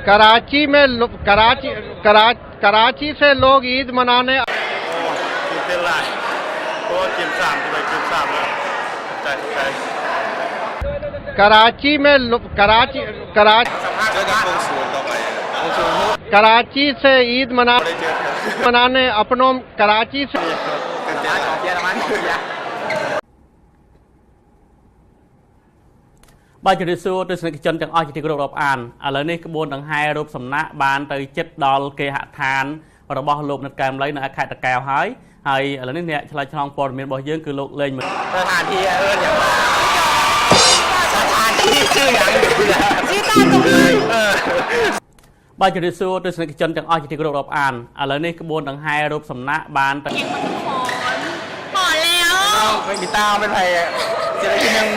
कराची में लो-, कराची, करा-, कराची से लोग ईद मनाने ໂອ້ ຕື່ນເຕັ້ນຫຼາຍ ເພາະວ່າເກມສາມ ໄປເກມສາມແລ້ວ ໃຈ ໃຈ कराची में लो-, कराची, करा-, कराची से ईद मना-, ມານາເນ ອັບໂນມ ກະລາຈີ ເຊ ບາດ ຈຸດທີ່ສຸດ ທະສະນິກຊົນ ທັງອອກ ທີ່ຄົາລົບອານ ເອົາ ເລີຍນີ້ ຂະບວນດາງໄຮ ຮູບສຳນັກ ບານໄຕເຈັດດອລ ເກຫະຖານ ລະບອກໂລກ ນັດການໄລ ໃນອາຄາດຕະກາວ ເຮົາ ໃຫ້ ເອົາ ເລີຍນີ້ ແຊນແນວຂອງ ປອດແມ່ນບໍ່ເຢີງ ຄືໂລກເລີຍ ເມື່ອ ສະຖານທີ່ ເອີ້ນຫຍັງ ສະຖານທີ່ຊື່ຫຍັງ ຊີຕາຕົງ ເອີ ບາດຈຸດທີ່ສຸດ ທະສະນິກຊົນ ທັງອອກ ທີ່ຄົາລົບອານ ເອົາ ເລີຍນີ້ ຂະບວນດາງໄຮ ຮູບສຳນັກ ບານ ເພງມັນຫອນ ຫອນແລ້ວ ເອົາ ມີຕາເປັນໃຜ ຊິໄດ້ທີໜຶ່ງ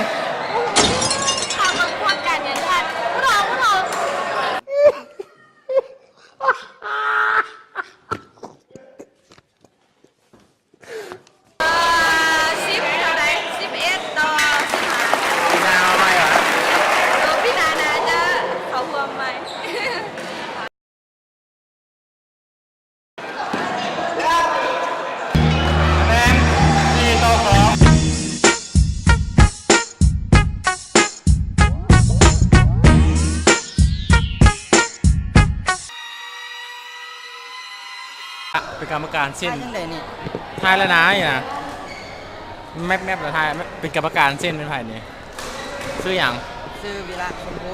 ເຮົາປະກວດການເງິນທາດ ພວກເຮົາ ພວກເຮົາ ເອີ ສິບເທົ່າໃດ ສິບເອັດຕໍ່ສິບຫ້າ ປີໜ້າເອົາໃໝ່ຫວາ ເອີ ປີໜ້າໜ້າຈະເຂົ້າຮ່ວມໃໝ່ ແມ່ນ ສີ່ຕໍ່ສອງ. ເປັນກຳມະການເຊັນ ຖ່າຍຈັ່ງໃດນີ້ ຖ່າຍແລ້ວນະ ນີ້ນະ ແມັບ ແມັບແລ້ວຖ່າຍ ເປັນກຳມະການເຊັນເປັນໃຜນີ້? ຊື່ຫຍັງ? ຊື່ວິລະ ຊົມພູ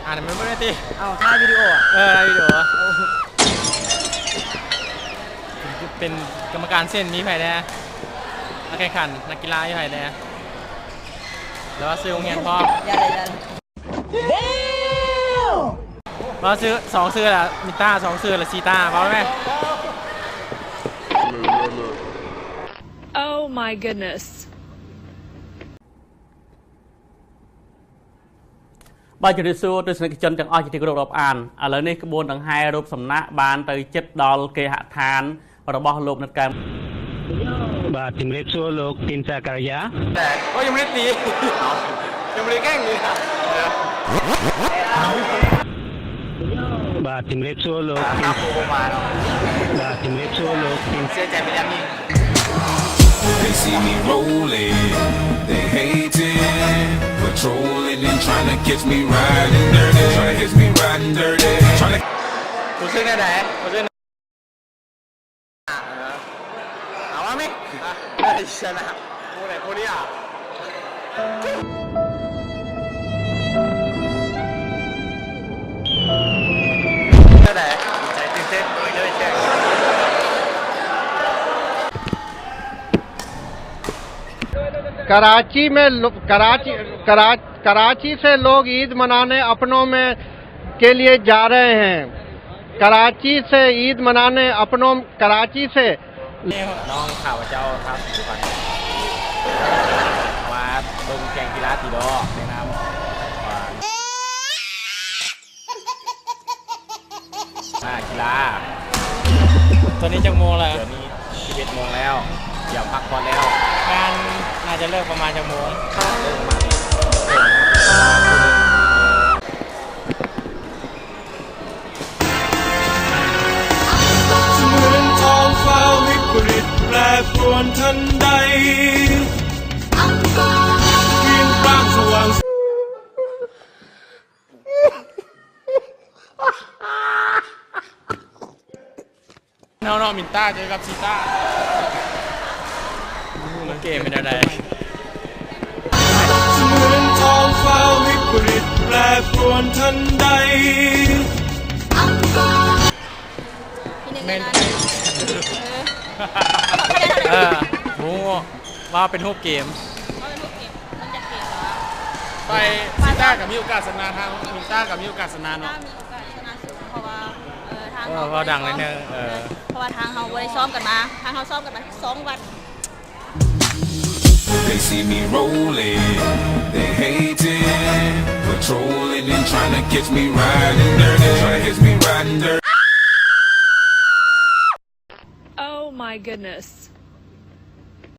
ອ່ານແມ່ນບໍ່ໄດ້ຕິ ເອົ້າ ຖ່າຍວິດີໂອ ເອີ ຖ່າຍວິດີໂອ ໂອ້ ເປັນກຳມະການເຊັນ ມີໃຜແດ່? ນັກແຂ່ງຂັນ ນັກກິລາ ມີໃຜແດ່? ແລ້ວວ່າຊື່ໂຮງຮຽນພ້ອມ ຢ່າເລີຍ ຢ່າເລີຍ. ເວົ້າຊື່ ສອງຊື່ລະ ມິນຕາ ສອງຊື່ລະ ຊີຕາ ເວົ້າໄດ້ໄໝ? Oh my goodness. ບາດຈຸດທີ່ສຸດ ທະສະນິກຊົນ ທັງອອກ ທີ່ຄົາລົບອານ ເອົາ ເລີຍນີ້ ຂະບວນດາງໄຮ ຮູບສຳນັກ ບານໄຕເຈັດດອລ ເກຫະຖານ ລະບອກໂລກ ນັດການ ບາດ ສຳເລັດໂຊໂລກ ຕີນສາກະລະຍາ ແຕ່ ໂອ້ຍ ຍັງບໍ່ໄດ້ຕີ ຍັງບໍ່ໄດ້ແຂ່ງນີ້ນະ ບາດ ສຳເລັດໂຊໂລກ ຕີນ ບາດ ສຳເລັດໂຊໂລກ ຕີນ ເສຍໃຈເປັນຢ່າງຍິ່ງ They see me rolling, they hating, patrolling and tryna catch me riding dirty, tryna catch me riding dirty, tryna ຮູ້ສຶກແນວໃດ? ຮູ້ສຶກ ເອົາມາແມະ ຊະນະ ຜູ້ໃດຜູ້ນີ້ອະ ແນວໃດ? ໃຈຕື່ນເຕັ້ນ ໂດຍ ໂດຍ कराची में लो-, कराची, करा-, कराची से लोग ईद मनाने अपनों में के लिए जा रहे हैं। कराची से ईद मनाने अपनों, कराची से ນ້ອງຂ້າພະເຈົ້າ ທ້າວ ສີສຸວັນ ມາເບິ່ງແຂ່ງກິລາຕີດອກ ແນະນຳວ່າ ມາກິລາ ຕອນນີ້ຈັກໂມງແລ້ວ? ດຽວນີ້ສິບເອັດໂມງແລ້ວ ຢາກພັກຜ່ອນແລ້ວ ງານໜ້າຈະເລີກປະມານຈັກໂມງ? ເລີກປະມານ ເໝືອນທ້ອງຟ້າວິປະລິດແປປວນທັນໃດ ວິງປາງສະຫວ່າງ ເຮົາເນາະ ມິນຕາເຈີກັບຊີຕາ ເກມແມ່ນແນວໃດ? ເໝືອນທ້ອງຟ້າວິປະລິດແປປວນທັນໃດ ແມ່ນ ເອີ ເອີ ຮູ້ວ່າເປັນຮູບເກມ ວ່າເປັນຮູບເກມ ມັນຈະເກມແບບວ່າ ໄປ ຊີຕາກໍມີໂອກາດຊະນະ ທາງມິນຕາກໍມີໂອກາດຊະນະເນາະ ມີໂອກາດຊະນະສູງ ເພາະວ່າ ເອີ ທາງ ເອີ ເຮົາ ເວົ້າດັງໜ້ອຍໜຶ່ງ ເອີ ເອີ ເພາະວ່າທາງເຮົາບໍ່ໄດ້ຊ້ອມກັນມາ ທາງເຮົາຊ້ອມກັນມາສອງວັນ They see me rolling, they hating, patrolling and tryna catch me riding dirty, tryna catch me riding dirty. Oh my goodness.